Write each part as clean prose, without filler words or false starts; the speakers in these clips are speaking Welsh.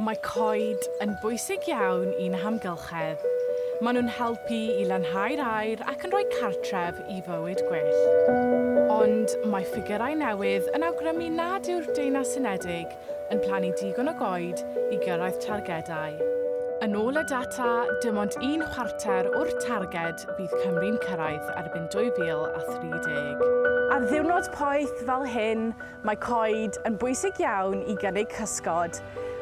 Mae coed yn bwysig iawn i'n hamgylchedd. Maen nhw'n helpu i lanhau'r aer ac yn rhoi cartref i fywyd gwyllt. Ond mae ffigyrau newydd yn awgrymu nad yw'r Deyrnas Unedig yn plannu digon o goed i gyrraedd targedau. Yn ôl y data, dim ond un chwarter o'r targed fydd Cymru'n cyrraedd erbyn 2030. Ar ddiwrnod poeth fel hyn, Mae coed yn bwysig iawn i gynnig cysgod.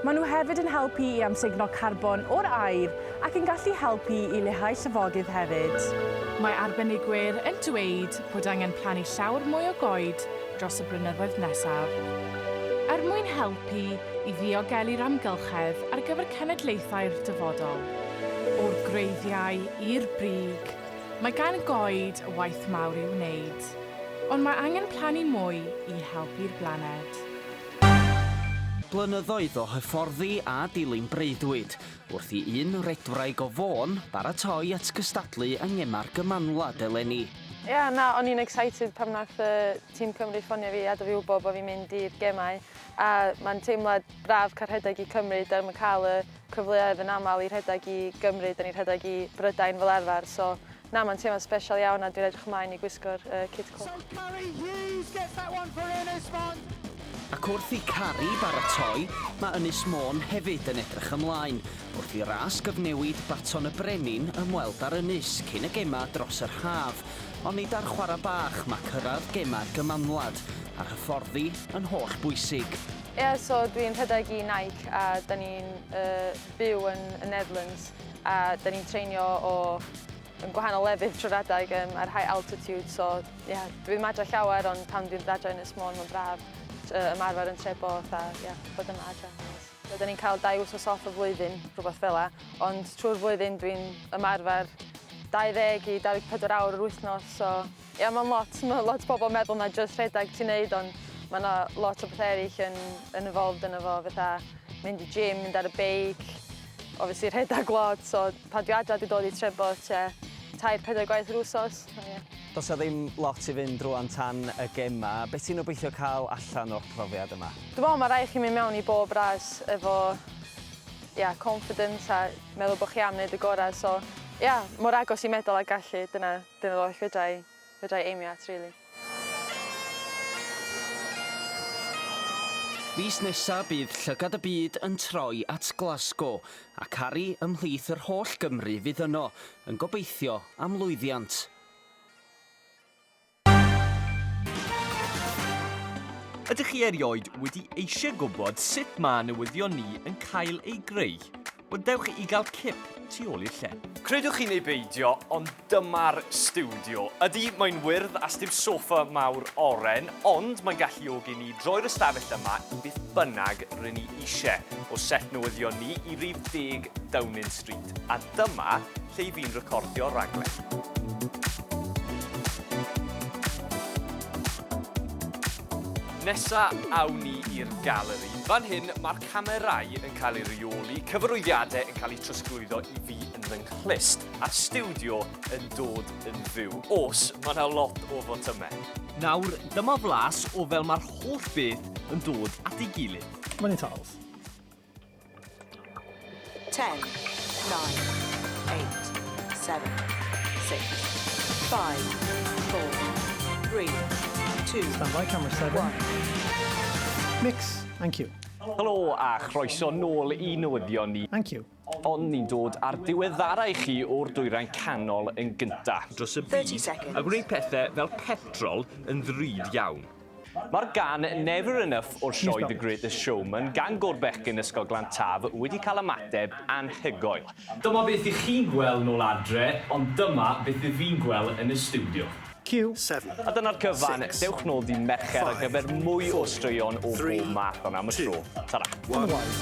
Maen nhw hefyd yn helpu i amsugno carbon o'r aer ac yn gallu helpu i leihau llifogydd hefyd. Mae arbenigwyr yn dweud bod angen plannu llawer mwy o goed dros y blynyddoedd nesaf, er mwyn helpu i ddiogelu'r amgylchedd ar gyfer cenedlaethau'r dyfodol. O'r gwreiddiau i'r brig, mae gan goed waith mawr i'w wneud. Ond mae angen plannu mwy i helpu'r blaned. Blynyddoedd o hyfforddi a dilyn breuddwyd, wrth i un redwraig o Fôn baratoi at gystadlu yng Ngemau'r Gymanwlad eleni. Ia, na, o'n i'n excited pan nath yy tîm Cymru ffonio fi a ado fi wybod bo' fi'n mynd i'r gemau a ma'n teimlad braf cael rhedeg i Cymru, 'da ni'm yn cael y cyfleoedd yn aml i rhedeg i Gymru, 'da ni'n rhedeg i Brydain fel arfer, so Na, mae'n teimlo'n sbesial iawn a dwi'n edrych ymlaen i gwisgo'r uh, kit coch. So Carrie Hughes gets that one for Ynys Môn. Ac wrth i Carrie baratoi, mae Ynys Môn hefyd yn edrych ymlaen, wrth i ras gyfnewid Baton y Brenin ymweld â'r ynys cyn y gemau dros yr haf. Ond nid ar chwarae bach mae cyrraedd gemau'r Gymanwlad, a'r hyfforddi yn holl bwysig. Ie, yeah, so dwi'n rhedeg i Nike a da ni'n uh, byw yn y Netherlands. A da ni'n treinio o yn gwahanol lefydd trwy'r adeg um, ar high altitude, so ie, yeah, dwi ddim adra llawer, ond pan dwi'n dod adra Ynys Môn, mae'n braf uh, ymarfer yn Treboth a ie, yeah, bod yma adra. So, da ni'n cael 2 wythnos off y flwyddyn, rhywbeth fel 'a, ond trwy'r flwyddyn dwi'n ymarfer 20 i 24 awr yr wythnos, so ie, yeah, mae'n lot, mae lot o bobl yn meddwl na just rhedeg ti'n neud, ond mae yna lot o bethau eraill yn, yn involved yn efo, fatha mynd i gym, mynd ar y beic, obviously rhedeg lot, so pan dwi adra dwi'n dod i Treboth tua tair, pedair gwaith yr wsos. So, yeah. Does 'na ddim lot i fynd rwan tan y gema. Be ti'n obeithio cael allan o'r profiad yma? Dwi'n meddwl mae rhaid chi mynd mewn i bob ras efo yeah, confidence a meddwl bod chi am wneud y gorau. So, yeah, mor agos i medal a gallu, dyna, dyna'r oll fedra i, fedra i aimio at, really. Fis nesa bydd llygad y byd yn troi at Glasgow, a Carrie ymhlith yr holl Gymry fydd yno, yn gobeithio am lwyddiant. Ydych chi erioed wedi eisiau gwybod sut mae newyddion ni yn cael ei greu? Wel, dewch i gael cip tu ôl i'r llen. Credwch chi neu beidio, ond dyma'r stiwdio. Ydy, mae'n wyrdd a sdim soffa mawr oren, ond mae'n galluogi ni droi'r ystafell yma i beth bynnag rŷn ni eisiau, o set newyddion ni i rif 10 Downing Street. A dyma lle i fi'n recordio raglen. Nesa awn ni i'r galeri. Fan hyn mae'r camerâu yn cael eu rheoli, cyfarwyddiadau yn cael eu trosglwyddo i fi yn fy nghlust, a'r stiwdio yn dod yn fyw. Os, mae yna lot o fotymau. Nawr, dyma flas o fel mae'r holl beth yn dod at ei gilydd. Money tiles. 10, 9, 8, 7, 6, 5, 4, 3, 2, Stand by, camera 7. 1. Mix and cue. Helo a chroeso nôl i newyddion ni. And cue. Ond ni'n dod â'r diweddara i chi o'r Dwyrain Canol yn gynta. Dros y 30 byd seconds. a gwneud pethau fel petrol yn ddrud iawn. Mae'r gân Never Enough o'r sioe The Greatest Showman gan Gôr Bechgyn Ysgol Glan Taf wedi cael ymateb anhygoel. Dyma beth i chi'n gweld nôl adre, ond dyma beth i fi'n gweld yn y stiwdio. Cue. 7. A dyna'r cyfan, Six, dewch nôl dydd Mercher ar five, gyfer mwy o four, straeon o three, bob math, ond am y two, tro, tara. And 1, wide.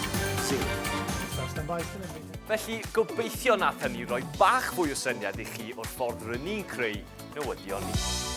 0. Stand by, still in meeting. Felly, gobeithio nath hynny roi bach fwy o syniad i chi o'r ffordd rŷn ni'n creu newyddion ni.